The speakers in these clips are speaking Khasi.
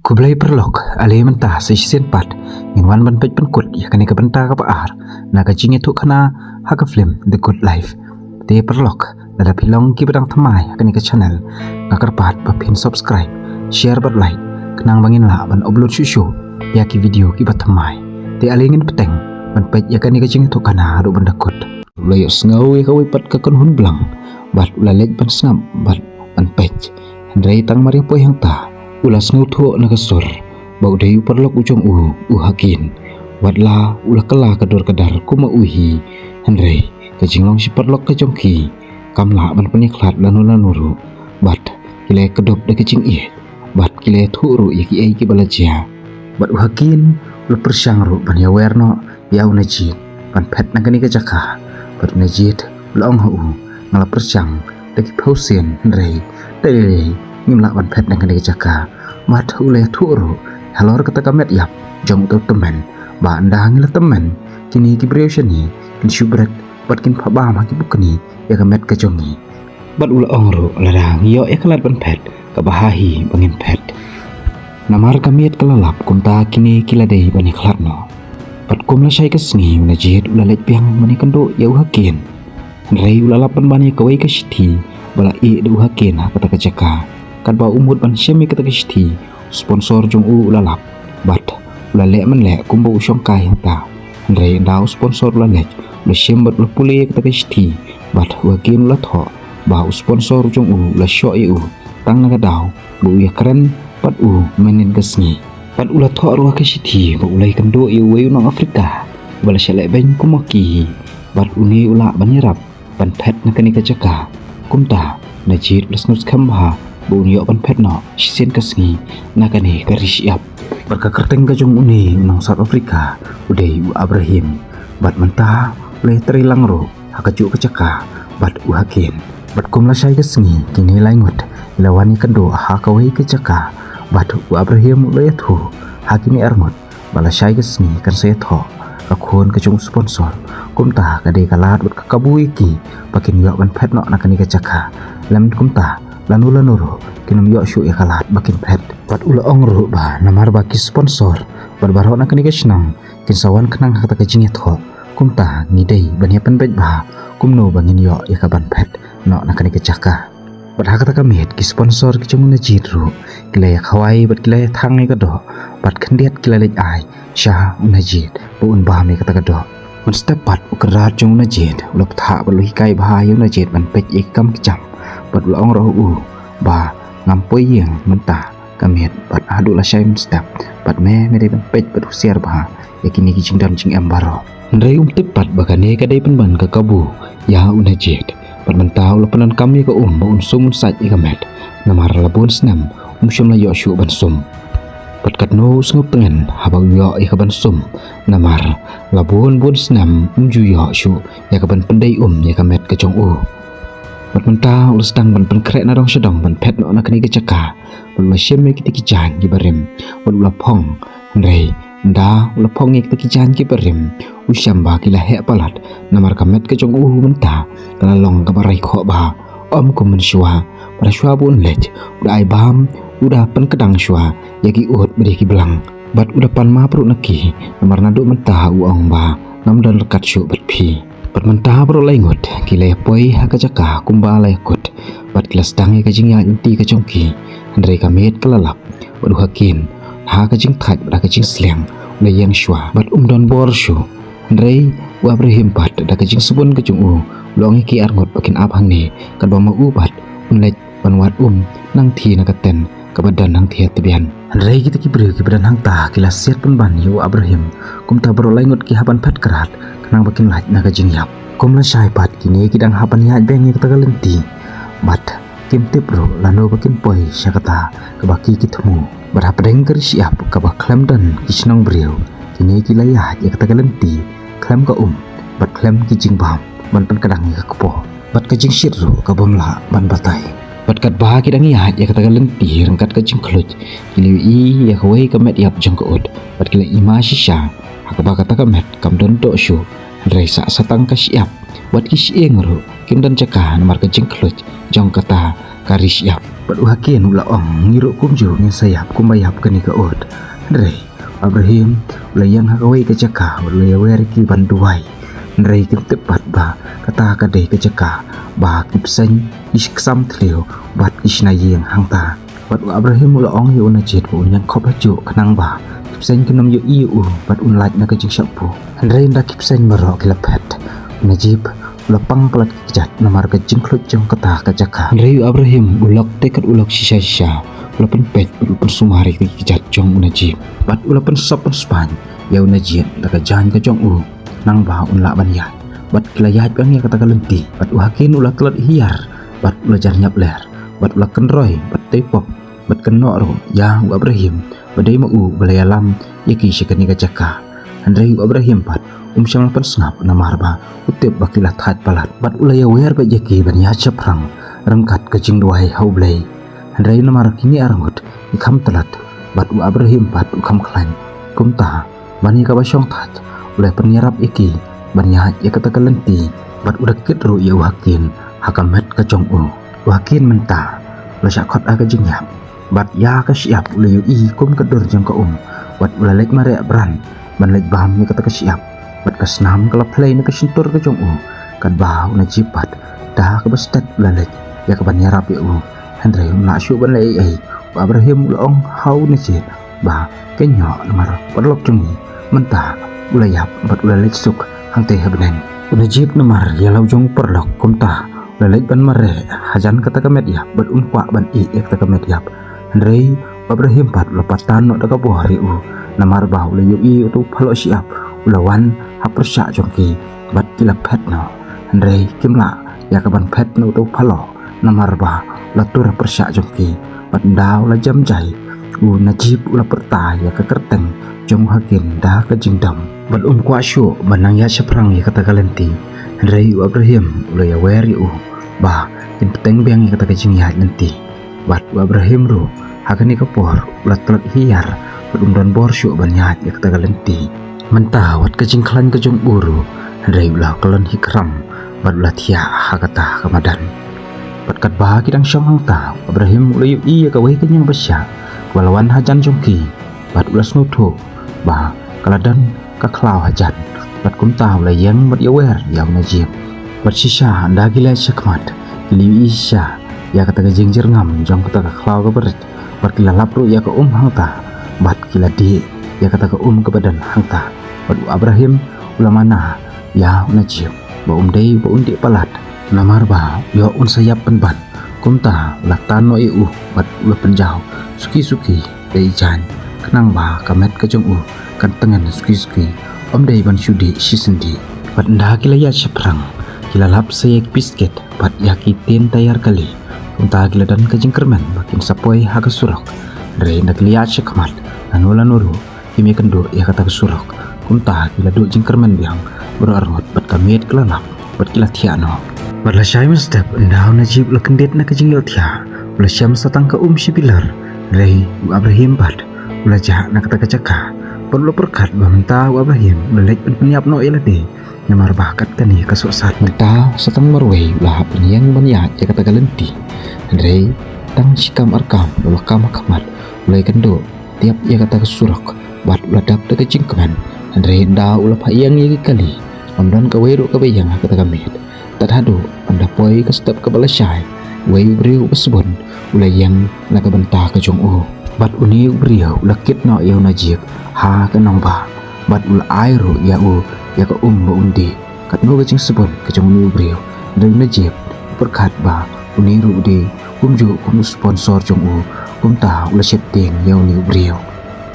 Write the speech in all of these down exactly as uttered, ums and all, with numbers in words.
Khublei paralok, ale mynta sa shisien pat ngin wan ban peit pynkut ïa kane ka bynta kaba ar na ka jingïathuhkhana ha ka film The Good Life. Te paralok, lada phi long kiba dang thymmai ha kane ka channel, nga kyrpad ba phin subscribe, share bad like, khnang ba ngin lah ban upload shuh shuh ïa ki video kiba thymmai. Te ale ngin bteng ban peit ïa kane ka jingïathuhkhana haduh ban da kut. U la ïohsngew ïa kawei pat ka kynhun blang bad u la leit ban sngap bad ban peit. Hynrei tang mar ïa poi hangta u la sngewthuh na ka sur ba u dei u paralok u jong u, u Hakim. Watla u la kylla ka dur ka dar kum ma u hi, hynrei ka jinglong shi paralok ka jong ki kam lah ban pynïakhlad lano lano ruh. Bad ki la ïakdup da ka jingïeit bad ki la ïathuh ruh ïa kiei kiba la jia. Bad u Hakim u la pyrshang ruh ban ïawer noh ïa u Najib ban phet na kane ka jaka. Bad u Najib u la ong ha u, nga la pyrshang da ki phew sien, hynrei da lei lei ngim lah ban phet na kane ka jaka. Bad u la ïathuh ruh halor kata ka met ïap jong uta u tymmen ba ynda ngi la tymmen, kine ki briew shane kin shu bret bad kin phah bam ha ki bukni ïa ka met ka jong ngi. Bad u la ong ruh, lada ngi ïoh ïa ka lad ban phet, kaba ha hi ba ngin phet. Namar ka miet ka la lap, kumta kine ki la dei ban ïakhlad noh. Bad kum lashai ka sngi u Najib u la leit biang ban ïakynduh ïa u Hakim. Hynrei u la lap ban ban ïa kawei ka shithi ba la ïeh da u Hakim ha kata ka jaka. Katba u mut ban shem ïa kata ka shithi, u sponsor jong u u la lap bad u la leh mynleh kumba u shongkai hangta. Hynrei ynda u sponsor u la leit, u la shem bad u la pule ïa kata ka shithi bad u Hakim u la thoh ba u sponsor jong u u la shoh ïa u tang na ka daw ba u ïakren bad u mynnin ka sngi. Bad u la thoh ruh ha ka shithi ba u la ïakynduh ïa uwei u nong Afrika ba la shah lehbeiñ kum ma ki hi, bad une u lah ban ïarap ban phet na kane ka jaka. Kumta u Najib u la sngewskhem bha ba un ïoh ban phet noh shisien ka sngi na kane ka ri shyiap. Bad ka kyrteng ka jong une u nong South Africa u dei u Ibrahim. Bad mynta u la ïatrei lang ruh ha kajuh ka jaka bad u Hakim. Bad kum lashai ka sngi kine lai ngut ki la wan ïakynduh ha kawei ka jaka. Bad u Ibrahim u la ïathuh ha kine ar ngut ba lashai ka sngi kan sa ïathoh ka khun ka jong u sponsor. Kumta ka dei ka lad bad ka kabu ïa ki ba kin ïoh ban phet noh na kane ka jaka. Lym kumta, lano lano ruh kin ym ïoh shuh ïa ka lad ba kin phet. Bad u la ong ruh ba namar ba ki sponsor bad baroh na kane ka shnong kin sa wan khnang ha kata ka jingïathoh, kumta ngi dei ban ïa pynbeit bha kumno ba ngin ïoh ïa ka ban phet noh na kane ka jaka. Bad ha kata ka miet ki sponsor ki jong u Najib ruh ki la ïa khawai bad ki la ïa thang ïa ka doh, bad khyndiat ki la leit ai sha u Najib ba un bam ïa kata ka doh. Mynstep pat u kynrad jong u Najib u la bthah bad u la hikai bha ïa u Najib ban peit ïa ki kam ki jam. Bad u la ong ruh ha u ba ngam poi ïing mynta ka miet bad haduh lashai mynstep, bad me, me dei ban peit bad husiar bha ïa kine ki jingdon jingem baroh. Hynrei um tip pat ba kane ka dei pynban ka kabu ïa u Najib. Bad mynta u la pyndonkam ïa ka um ba un sum un sait ïa ka met, namar la bun snem um shym la ïoh shuh ban sum. Bad katno u sngewtngen haba u ïoh ïa ka ban sum, namar la bun bun snem um ju ïoh shuh ïa ka ban pyndei um ïa ka met ka jong u. Bad mynta u la sdang ban pynkhreh na dong sha dong ban phet noh na kane ka jaka. Bad u la shem ïa kita ki jaiñ kiba rim bad u la phong. Hynrei ynda u la phong ïa kita ki jaiñ kiba rim, u shem ba ki la heh palat, namar ka met ka jong u mynta ka la long kaba rai khoh bha. Ym kum mynshuwa, bad shuwa ba un leit u da ai bam, u da pynkdang shuwa ïa ki ud bad ïa ki blang. Bad u da pan map ruh na ki, namar naduh mynta u ong ba ngam don ryngkat shuh bad phi. Bad mynta baroh lai ngut ki la ïa poi ha ka jaka kumba la ïa kut, bad ki la sdang ïa ka jingïaid lynti ka jong ki. Hynrei ka miet ka la lap bad u Hakim ha ka jingthait bad ha ka jingsliang u la ïeng shuwa bad um don bor shuh. Hynrei u Ibrahim pat da ka jingsbun ka jong u u la ong ïa ki ar ngut ba kin ap hangne, katba ma u pat un leit ban wad um nangthie na ka tent kaba don hangthie tbian. Hynrei kita ki briew kiba don hangta ki la siat pynban ïa u Ibrahim. Kumta baroh lai ngut ki hap ban phet krad khnang ba kin lait na ka jingïap. Kum lashai pat kine ki dang hap ban ïaid beng ïa kata ka lynti, bad kim tip ruh lano ba kin poi sha kata kaba ki ki thmu. Bad hapdeng ka ri shyiap kaba khlem don ki shnong briew, kine ki la ïaid ïa kata ka lynti khlem ka um bad khlem ki jingbam ban pynkdang ïa ka kpoh bad ka jingshit ruh ka bym lah ban batai. Bad katba ki dang ïaid ïa kata ka lynti ryngkat ka jingkhluit, ki la ïohi ïa kawei ka met ïap jong ka ud bad ki la ima shisha ha kaba kata ka met kam don doh shuh, hynrei sah sa tang ka shyiap. Bad ki shyieng ruh kim don jaka namar ka jingkhluit jong kata ka ri shyiap. Bad u Hakin u la ong, ngi ruh kumjuh ngin sa ïap kumba ïap kane ka ut. Hynrei u Ibrahim u la ïeng ha kawei ka jaka, u la ïawer ïa ki ban duwai. Hynrei kim tip pat ba kata ka dei ka jaka ba ki bseiñ, ki ksam thliew bad ki shna ïing hangta. Bad u Ibrahim u la ong ïa u Najib ba un ïeng khop hajuh khnang ba ki bseiñ kin ym ïohi ïa u bad un lait na ka jingshah buh. Hynrei ynda ki bseiñ baroh ki la phet, u Najib u la pang palat ki kjat namar ka jingkhluit jong kata ka jaka. Hynrei u Ibrahim u lok te kat u lok shisha shisha, u la pynpeit bad u la pynsumar ïa ki kjat jong u Najib. Bad u la pynsop pynspain ïa u Najib da ka jaiñ ka jong u, khnang ba un lah ban ïaid. Bad ki la ïaid biang ïa kata ka lynti. Bad u Hakin u la tlot hiar bad u la jan ïap ler. Bad u la kynroi bad tei pop bad kynnoh ruh ïa u Ibrahim ba dei ma u ba la ïalam ïa ki sha kane ka jaka. Hynrei u Ibrahim pat um shym la pynsngap namar ba u tip ba ki la thait palat. Bad u la ïawer bad ïa ki ban ïaid shaphrang ryngkat ka jingduwai ha U Blei. Hynrei namar kine arngut ki kham tlot bad u Ibrahim pat u kham khlaiñ. Kumta ban ïa kaba shong thait u la pynïarap ïa ki ban ïaid ïa kata ka lynti. Bad u la kit ruh ïa u Hakin ha ka met ka jong u. U Hakin mynta u la shah khot ha ka jingïap. Bad ïa ka shyiap u la ïohi kum ka dur jong ka um. Bad u la leit mareh bran ban leit bam ïa kata ka shyiap. Bad ka snam ka la phlei na ka shyntur ka jong u. Katba u Najib pat da kaba stet u la leit ïa kaban ïarap ïa u. Hynrei um lah shuh ban leh ei ei. U Ibrahim u la ong ha u Najib ba, kynnoh namar u paralok jong ngi mynta u la ïap bad u la leit suk hangtei ha bneng. U Najib namar ïa la u jong u paralok, kumta u la leit ban mareh hajan kata ka met ïap bad um kwah ban ïeh ïa kata ka met ïap. Hynrei u Ibrahim pat u la patan noh da ka bor ïa u, namar ba u la ïohi uto u phaloh shyiap u la wan ha pyrshah jong ki bad ki la phet noh. Hynrei kim lah ïa kaban phet na uto u phaloh namar ba u la tur ha pyrshah jong ki. Bad ynda u la jem jai, u Najib u la pyrta ïa ka kyrteng jong u Hakin da ka jingdom. Bad um kwah shuh ban nang ïaid shaphrang ïa kata ka lynti. Hynrei u Ibrahim u la ïawer ïa u ba kin bteng biang ïa kata ka jingïaid lynti. Bad u Ibrahim ruh ha kane ka por u la tlot hiar bad um don bor shuh ban ïaid ïa kata ka lynti. Mynta wat ka jingkhlaiñ ka jong u ruh, hynrei u la kyllon hi khram bad u la thiah ha kata ka madan. Bad katba ki dang shong hangta, u Ibrahim u la ïohi ïa kawei ka ñiang ba shah kaba la wan hajan jong ki. Bad u la sngewthuh ba ka la don ka khlaw hajan. Bad kumta u la ïeng bad ïawer ïa u Najib. Bad shisha ynda ki la ïaid shakhmat, ki la ïohi shisha ïa kata ka jingjyrngam jong kata ka khlaw kaba rit. Bad ki la lap ruh ïa ka um hangta bad ki la dih ïa kata ka um kaba don hangta. Bad u Ibrahim u la mana ïa u Najib ba um dei ba un dih palat, namar ba u ïoh un sa ïap pynban. Kumta u la tan noh ïa u bad u la pynjaw suki suki da i jaiñ, khnang ba ka met ka jong u kan tngen suki suki, ym dei ban shu dih shisien dih. Bad ynda ki la ïaid shaphrang, ki la lap sa ïa ki biscuit bad ïa ki tin tayar kali. Kumta ki la don ka jingkyrmen ba kin sa poi ha ka surok. Hynrei ynda ki la ïaid shakhmat, lano lano ruh kim ïakynduh ïa kata ka surok. Kumta ki la duh jingkyrmen biang baroh arngut bad ka miet ka la lap bad ki la thiah noh. Bad lashai mynstep ynda u Najib u la kyndit na ka jingïohthiah, u la shem sa tang ka um shi bilor. Hynrei u Ibrahim pat u la jah na kata ka jaka bad u la pyrkhat ba mynta u Ibrahim u la leit ban pynïap noh ïa lade. Namar ba kat kane ka sohsat mynta sa tang marwei u la hap ban ïeng ban ïaid ïa kata ka lynti. Hynrei tang shi kam ar kam u la kam ha khmat, u la ïakynduh tiap ïa kata ka surok bad u la dap da ka jingkmen. Hynrei ynda u la phah ïeng ïa ki kali, ym don kawei ruh kaba ïeng ha kata ka miet. Tad haduh ynda poi ka step kaba lashai, uwei u briew uba sbun u la ïeng na ka bynta ka jong u. Bad une u briew u la kit noh ïa u Najib ha ka nongbah bad u la ai ruh ïa u ïa ka um ba un dih. Katno ka jingsbun ka jong une u briew, hynrei u Najib u pyrkhat ba une ruh u dei kumjuh kum u sponsor jong u, kumta u la sheptieng ïa une u briew.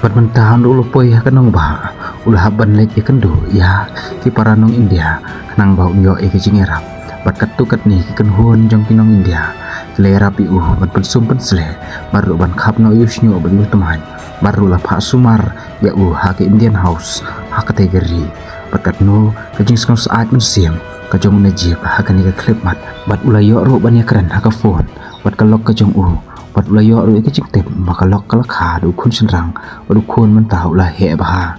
Bad mynta ynda u la poi ha ka nongbah, u la hap ban leit ïakynduh ïa ki para nong India khnang ba un ïoh ïa ka jingïarap. Bad katto katne ki kynhun jong ki nong India ki la ïarap ïa u ban pynsum pynsleh bad ruh ban khap noh ïa u shñiuh bad ïa u tmaiñ. Bad ruh la phah sumar ïa u ha ka Indian House ha katei ka ri. Bad katno ka jingsngew syaid mynsiem ka jong u Najib ha kane ka khyllipmat. Bad u la ïoh ruh ban ïakren ha ka phone bad ka lok ka jong u. Bad u la ïoh ruh ïa ka jingtip ba ka lok ka la kha da u khun shynrang bad u khun mynta u la heh bha.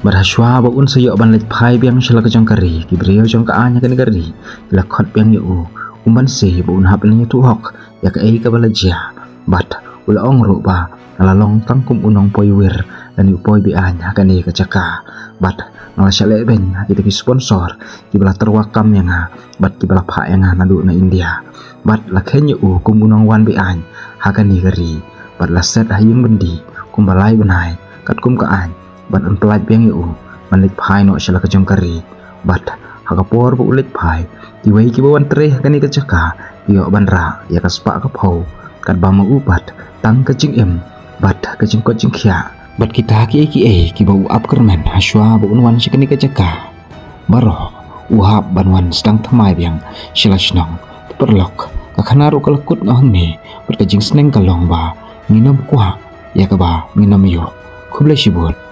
Bad hashwa ba un sa ïoh ban leit phai biang sha la ka jong ka ri, ki briew jong ka aiñ ha kane ka ri ki la khot biang ïa u. U Kumban si ba un hap ban ïathuh hok ïa kaei kaba la jia. Bad u la ong ruh ba nga la long tang kum u nongpoi wir lane u poi be-aiñ ha kane ka jaka. Bad nga la shah leh beiñ ha kita ki sponsor kiba la tyrwa kam ïa nga bad kiba la phah ïa nga naduh na India. Bad la kheiñ ïa u kum u nongwan be-aiñ ha kane ka ri. Bad la set ha ïing byndi kumba lai bnai katkum ka aiñ. Bad yn pyllait biang ïa u ban leit phai noh sha la ka jong ka ri. Bad ha ka por ba u leit phai, kiwei kiba wan trei ha kane ka jaka ki ïoh ban rah ïa ka spah ka phew, katba ma u pat tang ka jingim bad ka jingkoit jingkhiah bad kita kiei kiei kiba u ap kyrmen ha shuwa ba un wan sha kane ka jaka. Baroh u hap ban wan sdang thymmai biang sha la shnong. Te paralok, ka khana ruh ka la kut noh hangne bad ka jingsneng ka long ba ngin ym kwah ïa kaba ngin ym ïoh. Khublei shibun.